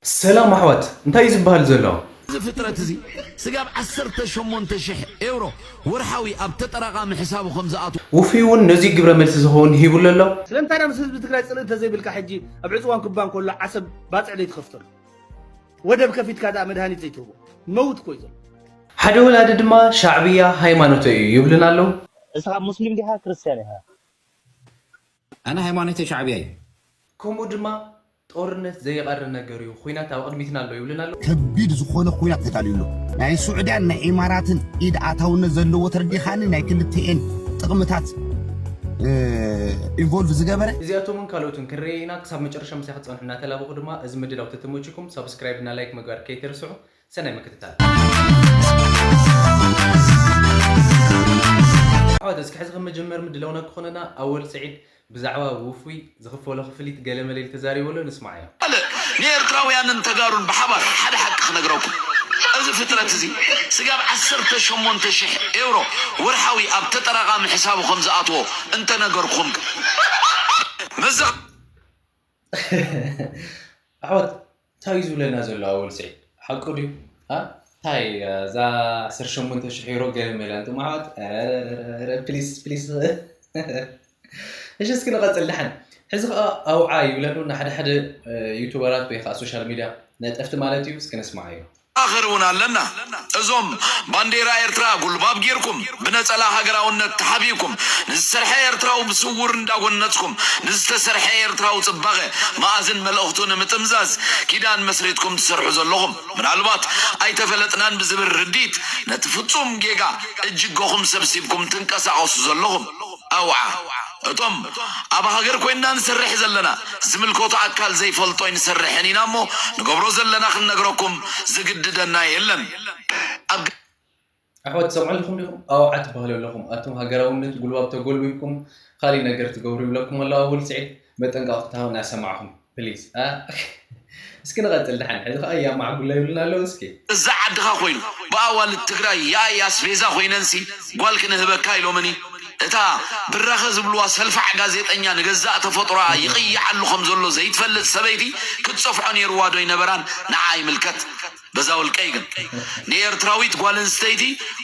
ሰላም ኣሕዋት፣ እንታይ እዩ ዝበሃል ዘሎ? እዚ ፍጥረት እዚ ስጋብ ዓሰርተ ሸሞንተ ሽሕ ኤውሮ ወርሓዊ ኣብ ተጠራቓሚ ሕሳቡ ከም ዝኣትዎ ውፉይ እውን ነዚ ግብረ መልሲ ዝኸውን ሂቡሉ ኣሎ። ስለምንታይ ምስ ህዝቢ ትግራይ ፅልኢ እንተዘይብልካ ሕጂ ኣብ ዕፅዋን ክባን ከሎ ዓሰብ ባፅዕ ዘይትኸፍተሉ? ወደብ ከፊትካ ደኣ መድሃኒት ዘይትህቦ? መውት እኮ እዩ ዘሎ። ሓደ ወላዲ ድማ ሻዕብያ ሃይማኖተይ እዩ ይብሉና ኣለዉ። እስኻ ሙስሊም ዲኻ ክርስትያን ኢኻ? ኣነ ሃይማኖተይ ሻዕብያ እዩ። ከምኡ ድማ ጦርነት ዘይቐሪ ነገር እዩ፣ ኹናት ኣብ ቅድሚትና ኣሎ ይብሉና ኣለዉ። ከቢድ ዝኾነ ኹናት ተዳልዩ ኣሎ። ናይ ሱዕድያን ናይ ኢማራትን ኢድ ኣታውነት ዘለዎ ተረዲኻኒ ናይ ክልተኤን ጥቕምታት ኢንቮልቭ ዝገበረ እዚኣቶምን ካልኦትን ክንርኢ ኢና። ክሳብ መጨረሻ ምሳይ ክትፀንሑ እናተላበኹ ድማ እዚ ምድላው ተተመችኩም ሳብስክራይብ እና ላይክ ምግባር ከይትርስዑ። ሰናይ ምክትታል። ኣሕዋት፣ እስኪ ሕዚ ከም መጀመር ምድላውና ክኾነና ኣወል ስዒድ ብዛዕባ ውፉይ ዝኽፈሎ ክፍሊት ገለ መለ ኢሉ ተዛሪቡ ኣሎ፣ ንስማዓዮ። ንኤርትራውያንን ተጋሩን ብሓባር ሓደ ሓቂ ክነግረኩም። እዚ ፍጥረት እዚ ስጋብ ዓሰርተ ሸሞንተ ሽሕ ኤውሮ ወርሓዊ ኣብ ተጠራቓሚ ሕሳቡ ከም ዝኣትዎ እንተነገርኩም መዘ ኣሕዋት፣ እንታይ እዩ ዝብለና ዘሎ ኣወል ስዒድ? ሓቁ ድዩ? ኣ? እንታይ እዛ ዓሰርተ ሸሞንተ ሽሕ ዩሮ ገለ መለ ኣንቱም ኣሕዋት? ኧረ፣ ፕሊስ፣ ፕሊስ። እሺ፣ እስኪ ንቐጽል ደሓን። ሕዚ ኸኣ ኣውዓ ይብለኑ ንሓደ ሓደ ዩቱበራት ወይ ኸኣ ሶሻል ሚድያ ነጠፍቲ ማለት እዩ። እስኪ ንስማዓዮ። ኣኽር እውን ኣለና። እዞም ባንዴራ ኤርትራ ጉልባብ ጌርኩም ብነጸላ ሃገራውነት ተሓቢእኩም ንዝሰርሐ ኤርትራዊ ብስውር እንዳጎነጽኩም ንዝተሰርሐ ኤርትራዊ ጽባቐ መኣዝን መልእኽቱ ንምጥምዛዝ ኪዳን መስሪትኩም ትሰርሑ ዘለኹም ምናልባት ኣይተፈለጥናን ብዝብል ርዲት ነቲ ፍጹም ጌጋ እጅገኹም ሰብሲብኩም ትንቀሳቐሱ ዘለኹም ኣውዓ እቶም ኣብ ሃገር ኮይንና ንሰርሕ ዘለና ዝምልከቶ ኣካል ዘይፈልጦ ኣይንሰርሕን ኢና እሞ ንገብሮ ዘለና ክንነግረኩም ዝግድደና የለን ኣብ ኣሕዋት ትሰምዑ ኣለኹም ዲኹም? ኣውዓ ትበሃሉ ኣለኹም። ኣቱም ሃገራውነት ጉልባብ ተጎልቢብኩም ካሊእ ነገር ትገብሩ ይብለኩም ኣሎ ኣወል ስዒድ። መጠንቀቕታ እናሰማዕኹም ፕሊዝ። እስኪ ንቐጽል ደሓን። ሕዚ ኸኣ ያማዕ ጉላ ይብልና ኣለዉ እስኪ። እዛ ዓድኻ ኮይኑ ብኣዋልድ ትግራይ ያይ ኣስቤዛ ኮይነንሲ ጓል ክንህበካ ኢሎምኒ እታ ብራኸ ዝብልዋ ሰልፋዕ ጋዜጠኛ ንገዛእ ተፈጥሮኣ ይቕይዓሉ ከም ዘሎ ዘይትፈልጥ ሰበይቲ ክትጸፍዖ ነይርዋ ዶ ይነበራን ንዓ ይምልከት በዛ ውልቀይ ግን ንኤርትራዊት ጓል ኣንስተይቲ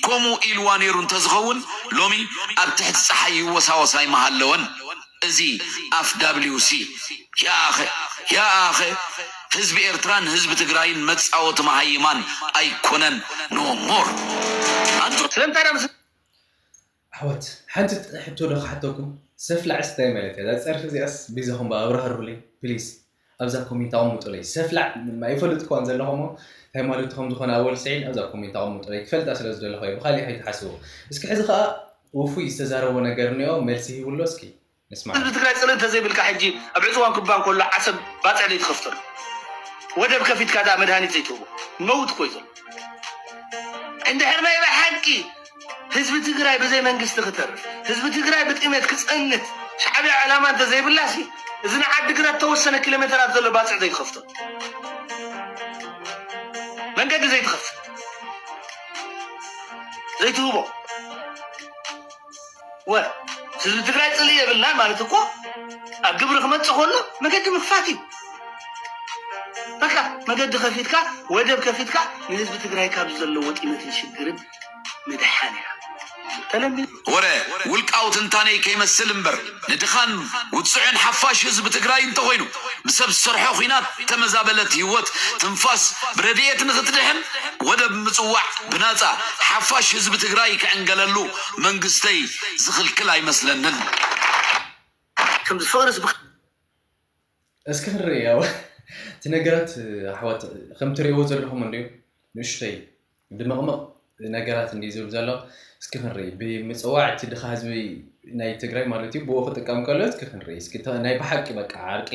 ከምኡ ኢልዋ ነይሩ እንተዝኸውን ሎሚ ኣብ ትሕቲ ፀሓይ ይወሳወስ ኣይምሃለወን እዚ ኣፍ ዳብሊው ሲ ያኸ ያኸ ህዝቢ ኤርትራን ህዝቢ ትግራይን መፃወቲ መሃይማን ኣይኮነን no more ኣንቱ ስለምንታይ ዳ ምስ ኣሕዋት ሓንቲ ጥራሕ ሕቶ ዶ ክሓተኩም? ሰፍላዕስ እንታይ ማለት እያ? እዛ ፀርፊ እዚኣስ ቢዛኹም ብኣ ኣብራህርሁለይ ፕሊስ። ኣብዛ ኮሜንት ኣቐምጡለይ። ሰፍላዕ ኣይፈልጥክዋን ዘለኹ እሞ እንታይ ማለቱ ከም ዝኾነ ኣወል ስዒድ ኣብዛ ኮሜንት ኣቐምጡለይ። ክፈልጣ ስለ ዝደለኹ እየ። ብኻሊእ ከይትሓስቡ። እስኪ ሕዚ ኸኣ ውፉይ ዝተዛረቦ ነገር እኒኦ መልሲ ሂቡሎ እስኪ ንስማዕ። ህዝቢ ትግራይ ፅልኢ እንተዘይብልካ ሕጂ ኣብ ዕፅዋን ክባን ከሎ ዓሰብ ባፅዕ ዘይትኸፍተሉ ወደብ ከፊትካ ደኣ መድሃኒት ዘይትህቦ መውት እኮ እዩ ዘሎ። እንድሕር ናይ ብሓቂ ህዝቢ ትግራይ ብዘይ መንግስቲ ክተርፍ ህዝቢ ትግራይ ብጥሜት ክፀንት ሻዕብያ ዕላማ እንተዘይብላሲ እዚ ንዓዲ ግራት ተወሰነ ኪሎ ሜተራት ዘሎ ባፅዕ ዘይትኸፍቶ መንገዲ ዘይትኸፍት ዘይትህቦ ወ ህዝቢ ትግራይ ፅልኢ የብልናን ማለት እኮ ኣብ ግብሪ ክመፅእ ከሎ መገዲ ምክፋት እዩ። በቃ መገዲ ከፊትካ ወደብ ከፊትካ ንህዝቢ ትግራይ ካብ ዘለዎ ጢመትን ሽግርን ምድሓን እያ ተለሚኑ። ወረ ውልቃዊ ትንታነይ ከይመስል እምበር ንድኻን ውፅዕን ሓፋሽ ህዝቢ ትግራይ እንተኾይኑ ብሰብ ዝሰርሖ ኹናት ተመዛበለት ህይወት ትንፋስ ብረድኤት ንኽትድሕን ወደብ ምፅዋዕ ብናፃ ሓፋሽ ህዝቢ ትግራይ ክዕንገለሉ መንግስተይ ዝኽልክል ኣይመስለንን። ከምዚ ፍቕርስ ብኸ እስኪ ክንርኢ ያው እቲ ነገራት ኣሕዋት ከም ትርእይዎ ዘለኹም እንድዩ ንእሽተይ ድምቕምቕ ነገራት እንድዩ ዝብል ዘሎ እስኪ ክንርኢ ብምፅዋዕ እቲ ድኻ ህዝቢ ናይ ትግራይ ማለት እዩ ብኡ ክጥቀም ከሎ እስኪ ክንርኢ እስኪ ናይ ብሓቂ በቃ ዓርቂ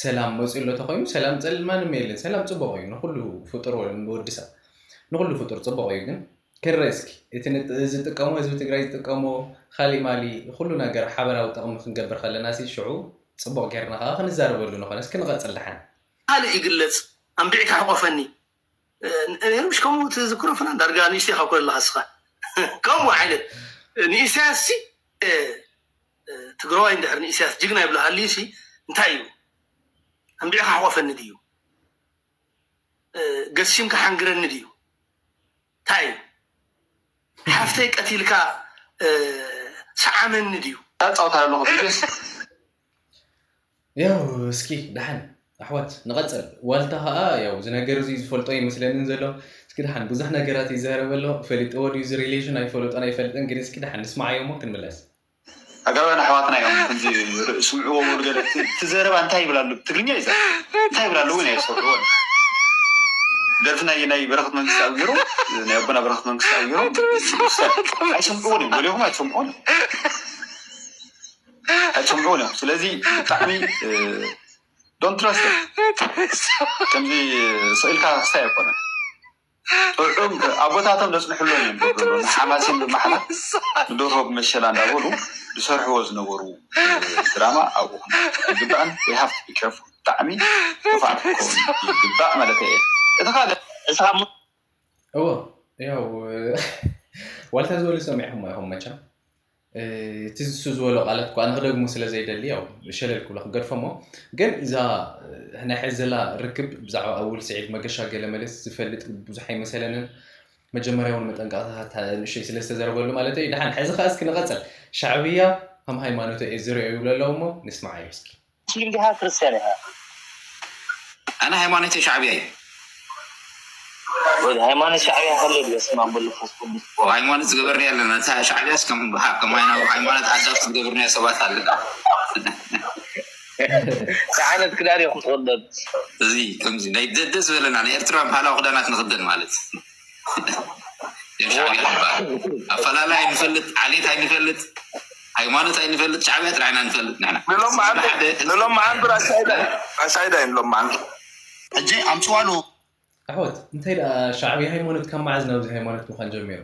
ሰላም መፅኡ ኣሎ ተኮይኑ ሰላም ፀልል ማንም የለን ሰላም ፅቡቕ እዩ ንኩሉ ፍጡር ወዲ ሰብ ንኩሉ ፍጡር ፅቡቕ እዩ ግን ክንርኢ እስኪ እቲ ዝጥቀሞ ህዝቢ ትግራይ ዝጥቀሞ ካሊእ ማሊእ ኩሉ ነገር ሓበራዊ ጥቕሚ ክንገብር ከለና ሲ ሽዑ ፅቡቕ ጌርና ከዓ ክንዛረበሉ ንኾነ እስኪ ንቐፅል ደሓን ካልእ ይግለጽ ኣንቢዕካ ሕቆፈኒ ነይሩ ምሽ ከምኡ ትዝክሮ ፍናን ዳርጋ ንእሽተይ ካብ ኮለኻ ስኻ ከምኡ ዓይነት ንኢሳያስ ሲ ትግራዋይ እንድሕር ንኢሳያስ ጅግና ይብልሃልዩ ሲ እንታይ እዩ ኣንቢዕካ ሕቆፈኒ ድዩ ገሲምካ ሓንግረኒ ድዩ? እንታይ እዩ? ሓፍተይ ቀቲልካ ሰዓመኒ ድዩ? ፃውታ ኣለኹ። ያው እስኪ ደሓን ኣሕዋት ንቐፅል። ዋልታ ከዓ ያው እዚ ነገር እዚ ዝፈልጦ ይመስለንን ዘሎ። እስኪ ደሓን ብዙሕ ነገራት ይዛረብ ኣሎ። ፈሊጥዎ ድዩ እዚ relation ኣይፈለጦን ኣይፈልጥን፣ ግን እስኪ ደሓን ንስማዓዮ እሞ ክንምለስ። ኣጋውያን ኣሕዋትና እዮም። ከምዚ ስምዕዎ ወሉ ገለ እቲ ዘረባ እንታይ ይብል ኣሎ? ትግርኛ ይዛ እንታይ ይብል ኣሎ? እውን ኣይሰምዕዎ። ደርፊ ናይ ናይ በረኸት መንግስቲ ኣብ ገይሩ ናይ ኣቦና በረኸት መንግስቲ ኣብ ገይሩ ኣይሰምዕዎን እዮም። ገሊኹም ኣይትሰምዕዎን እዮም። ኣይትሰምዕዎን እዮም። ስለዚ ብጣዕሚ don't trust ከምዚ ስኢልካ ክስታይ ኣይኮነን። ጥዑም ኣቦታቶም ዘፅንሕሎም እዮም ዝብሉ ንሓማሴን ብማሕላ ንደርሆ ብመሸላ እንዳበሉ ዝሰርሕዎ ዝነበሩ ድራማ ኣብኡ ይግባእን we have to be careful። ብጣዕሚ ክፋት ክኸውን ይግባእ ማለት እየ። እቲ ካልእ እዎ ያው ዋልታ ዝበሉ ሰሚዕኹም ኢኹም መቸም እቲ ዝሱ ዝበሎ ቃላት እኳ ንክደግሙ ስለ ዘይደሊ ያው ሸለል ክብሎ ክገድፎ እሞ ግን እዛ ናይ ሕዚ ዘላ ርክብ ብዛዕባ ኣውል ስዒድ መገሻ ገለ መለስ ዝፈልጥ ብዙሕ ኣይመሰለንን። መጀመርያ እውን መጠንቀቕታታት ንእሽተይ ስለ ዝተዘረበሉ ማለት እዩ። ደሓን ሕዚ ከዓ እስኪ ንቐፅል። ሻዕብያ ከም ሃይማኖት እየ ዝሪኦ ይብሉ ኣለዉ እሞ ንስማዓዮ እስኪ። ሙስሊም ዲኻ ክርስቲያን ኢኻ? ኣነ ሃይማኖተይ ሻዕብያ እዩ። ወዲ ሃይማኖት ሻዕብያ ከሎ ድዩ? በስመ ኣብ ወወልድ ወመንፈስ ቅዱስ። ሃይማኖት ዝገበርና ኣለና። እታ ሻዕብያስ ከም ከም ሃይማኖት ኣዳፕት ዝገበርና ሰባት ኣለና። እንታይ ዓይነት ክዳን ኢኹም ትኽደኑ? እዚ ከምዚ ናይ ደደ ዝበለና ናይ ኤርትራ ባህላዊ ክዳናት ንኽደን ማለት ሻዕብያ ይበሃል። ኣፈላላይ ኣይንፈልጥ፣ ዓሌት ኣይንፈልጥ፣ ሃይማኖት ኣይንፈልጥ፣ ሻዕብያ ጥራሕ ኢና ንፈልጥ ንሕና። ንሎም መዓልቲ ንሎም መዓልቲ ራሻይዳ ራሻይዳ እዩ ንሎም መዓልቲ። ሕጂ ኣምፅዋሉ ኣሕዋት እንታይ ደኣ ሻዕብያ ሃይማኖት ካብ መዓዝ ናብዚ ሃይማኖት ምዃን ጀሚሩ?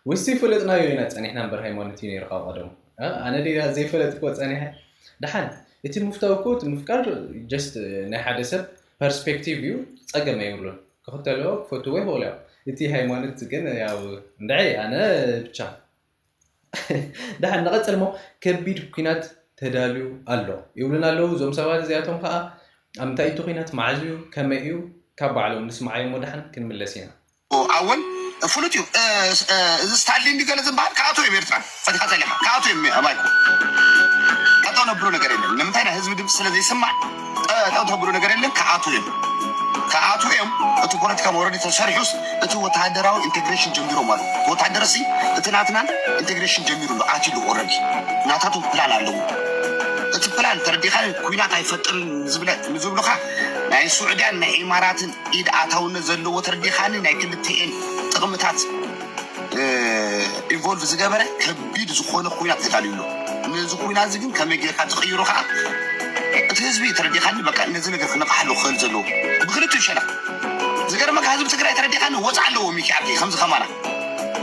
ወይስ ዘይፈለጥናዮ ኢና ጸኒሕና እምበር ሃይማኖት እዩ ነይሩ ካብ ቀደሙ? እ? ኣነ ድያ ዘይፈለጥክዎ ጸኒሐ? ደሓን እቲ ምፍታው እኮ እቲ ምፍቃር just ናይ ሓደ ሰብ ፐርስፔክቲቭ እዩ፣ ጸገም ኣይብሉን። ክኽተልዎ ክፈትዎ ይኽእሉ እዮም። እቲ ሃይማኖት ግን ያው እንድዒ ኣነ ብቻ ደሓን ንቐፅል እሞ ከቢድ ኲናት ተዳልዩ ኣሎ ይብሉና ኣለዉ እዞም ሰባት እዚኣቶም ከዓ ኣብ እንታይ እቲ ኲናት መዓዝ እዩ ከመይ እዩ ካብ ባዕሎም ንስማዓዮ እሞ ደሓን ክንምለስ ኢና ኣወል ፍሉጥ እዩ እዚ ስታንሊ እንዲገለ ዝበሃል ከኣቶ እዮም ኤርትራ ፈቲኻ ፀሊኻ ከኣቶ እዮም ማይኮ ቀጠው ነብሎ ነገር የለን ንምንታይ ናይ ህዝቢ ድምፂ ስለ ዘይስማዕ ጠጠው ተብሎ ነገር የለን ከኣቶ እዮም ከኣቶ እዮም እቲ ፖለቲካ መውረዲ ተሰሪሑስ እቲ ወተሃደራዊ ኢንቴግሬሽን ጀሚሮም ኣሉ ወተሃደር ሲ እቲ ናትናን ኢንቴግሬሽን ጀሚሩ ኣሎ ኣትሉ ኦረዲ ናታቱ ፕላን ኣለዎ እቲ ፕላን ተረዲኻ ኩናት ኣይፈጥርን ዝብሉኻ ናይ ሱዑድያን ናይ ኢማራትን ኢድ ኣታውነት ዘለዎ ተረዲኻኒ ናይ ክልትኤን ጥቕምታት ኢንቮልቭ ዝገበረ ከቢድ ዝኾነ ኩናት ተዳልዩ ኣሎ ነዚ ኩናት እዚ ግን ከመይ ጌርካ ትቕይሮ ከዓ እቲ ህዝቢ ተረዲኻኒ በቃ ነዚ ነገር ክነቕሓሉ ክኽእል ዘለዎ ብክልቲኡ ሸነኽ ዝገርመካ ህዝቢ ትግራይ ተረዲኻኒ ወፅዓ ኣለዎ ሚኪ ዓብዲ ከምዚ ከማና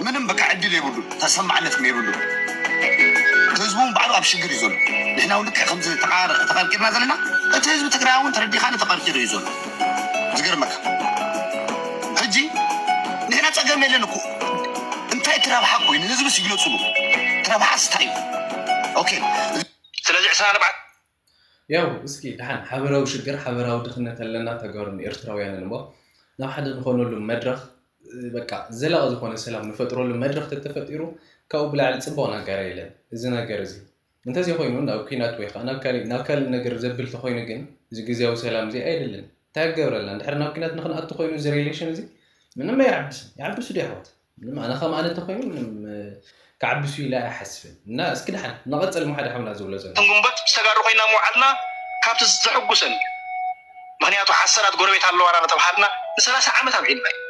ምንም በቃ ዕድል የብሉ ተሰማዕነት የብሉ ህዝቡ ባዕሉ ኣብ ሽግር እዩ ዘሎ ንሕና እውን ልክዕ ከምዚ ተቐርቂርና ዘለና እቲ ህዝቢ ትግራይ እውን ተረዲኻኒ ተቐርቂሩ እዩ ዘሎ ዝገርመካ ሕጂ ንሕና ፀገም የለን እኮ እንታይ ትረብሓ እኮ ንህዝብስ ይግለፅሉ ትረብሓስ እንታይ እዩ ኦኬ ስለዚ ዕስራ ኣርባዕተ ያው እስኪ ደሓን ሓበራዊ ሽግር ሓበራዊ ድኽነት ኣለና ተጋሩን ኤርትራውያንን እሞ ናብ ሓደ ንኾነሉ መድረኽ በቃ ዘላቒ ዝኾነ ሰላም ንፈጥረሉ መድረኽ ተተፈጢሩ ካብኡ ብላዕሊ ፅቡቕ ነገር የለን እዚ ነገር እዚ እንተዘይኮይኑ ናብ ኲናት ወይ ከዓ ናብ ካሊእ ነገር ዘብል ተኾይኑ ግን እዚ ግዝያዊ ሰላም እዚ ኣየድልን እንታይ ክገብረልና እንድሕር ናብ ኲናት ንክንኣቱ ኮይኑ እዚ ሬሌሽን እዚ ምንም ኣይዓብስን ይዓብሱ ዶ ይሕዋት ምንም ኣነ ከም ኣነ ተኮይኑ ምንም ክዓብሱ ኢለ ኣይሓስብን እና እስኪ ድሓን ንቐፅል ሞ ሓደ ሓውና ዝብሎ ዘሎ እቶም ግንቦት ምስ ተጋሩ ኮይና ምውዓልና ካብቲ ዘሐጉሰን እዩ ምክንያቱ ሓሰራት ጎረቤት ኣለዋና እናተብሃልና ንሰላሳ ዓመት ኣብዒልና እዩ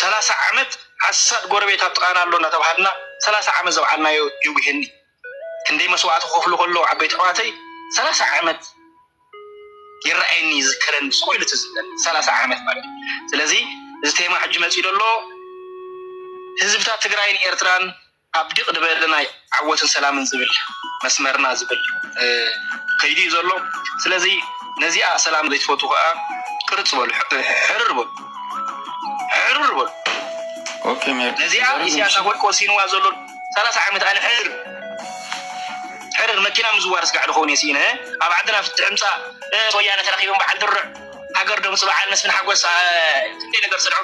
ሰላሳ ዓመት ሓሳድ ጎረቤት ኣብ ጥቓና ኣሎ እናተብሃልና ሰላሳ ዓመት ዘውዓልናዮ የጉሄኒ ክንደይ መስዋእቲ ክኸፍሉ ከለዉ ዓበይቲ ኣሕዋተይ ሰላሳ ዓመት ይረኣየኒ ይዝከረኒ ስቕ ኢሉ ትዝ ይብለኒ ሰላሳ ዓመት ማለት እዩ ስለዚ እዚ ቴማ ሕጂ መፂኡ ዘሎ ህዝብታት ትግራይን ኤርትራን ኣብ ዲቕ ዝበለ ናይ ዓወትን ሰላምን ዝብል መስመርና ዝብል ከይዱ እዩ ዘሎ ስለዚ ነዚኣ ሰላም ዘይትፈቱ ከዓ ቅርፅ በሉ ሕርር በሉ ሕርር በሉ ነዚኣ ኢሳያስ ኣፈወርቂ ወሲንዋ ዘሎ ሰላሳ ዓመት ኣነ ሕርር ሕርር መኪና ምዝዋር ስጋዕ ዝኸውን እየ ስኢነ ኣብ ዓድና ፍትሒ ምፃእ ወያነ ተረኪቦም በዓል ድርዕ ሃገር ደምፁ በዓል መስፍን ሓጎስ እንደ ነገር ስርዑ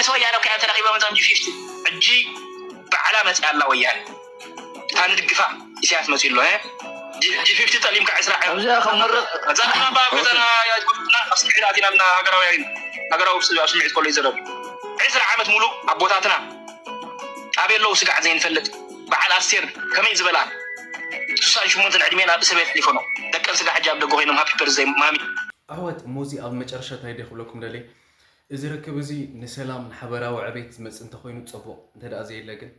ምስ ወያነ እኮ ተራኺቦም እዞም ጂ ፊፍቲ። ሕጂ በዓላ መፅያ ኣላ ወያነ። እታ ንድግፋ ኢሳያስ መፅዩ ኣሎ። ጂ ፊፍቲ ጠሊምካ ዕስራ ዓመት ኣብዚኣ ከም መረ- እዛ ድማ ኣብ ገዛና ያጅቦትና ኣብ ስምዒት ኣቲና ሃገራውያን ኢና። ሃገራዊ ኣብ ስምዒት ከሎ ይዘረብ ዕስራ ዓመት ሙሉ ኣቦታትና ኣበይ ኣለዉ ስጋዕ ዘይንፈልጥ። በዓል ኣስቴር ከመይ ዝበላ ስሳን ሽሞንተን ዕድሜን ኣብ እስር ቤት ኣሕሊፈኖ። ደቀን ስጋዕ ሕጂ ኣብ ደገ ኮይኖም ሃፒ በርዝደይ ማሚ። ኣሕዋት እሞ እዚ ኣብ መጨረሻ እንታይ ድየ ክብለኩም ደልየ፣ እዚ ርክብ እዚ ንሰላም ንሓበራዊ ዕቤት ዝመፅእ እንተኮይኑ ፅቡቕ፣ እንተ ደኣ ዘየለ ግን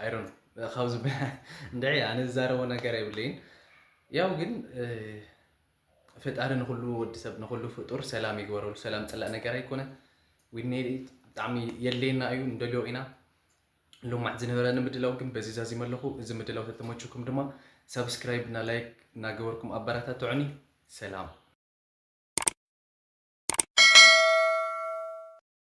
ኣይሮን ካብዚ እንድዒ ኣነ ዝዛረቦ ነገር የብለይን። ያው ግን ፈጣሪ ንኩሉ ወዲ ሰብ ንኩሉ ፍጡር ሰላም ይግበረሉ። ሰላም ፅላእ ነገር ኣይኮነ። ዊኔ ብጣዕሚ የድልየና እዩ፣ ንደልዮ ኢና። ሎማት ዝነበረ ንምድላው ግን በዚ ዛዚመ ኣለኹ። እዚ ምድላው ተተመችኩም ድማ ሳብስክራይብ እና ላይክ እናገበርኩም ኣበረታትዑኒ። ሰላም።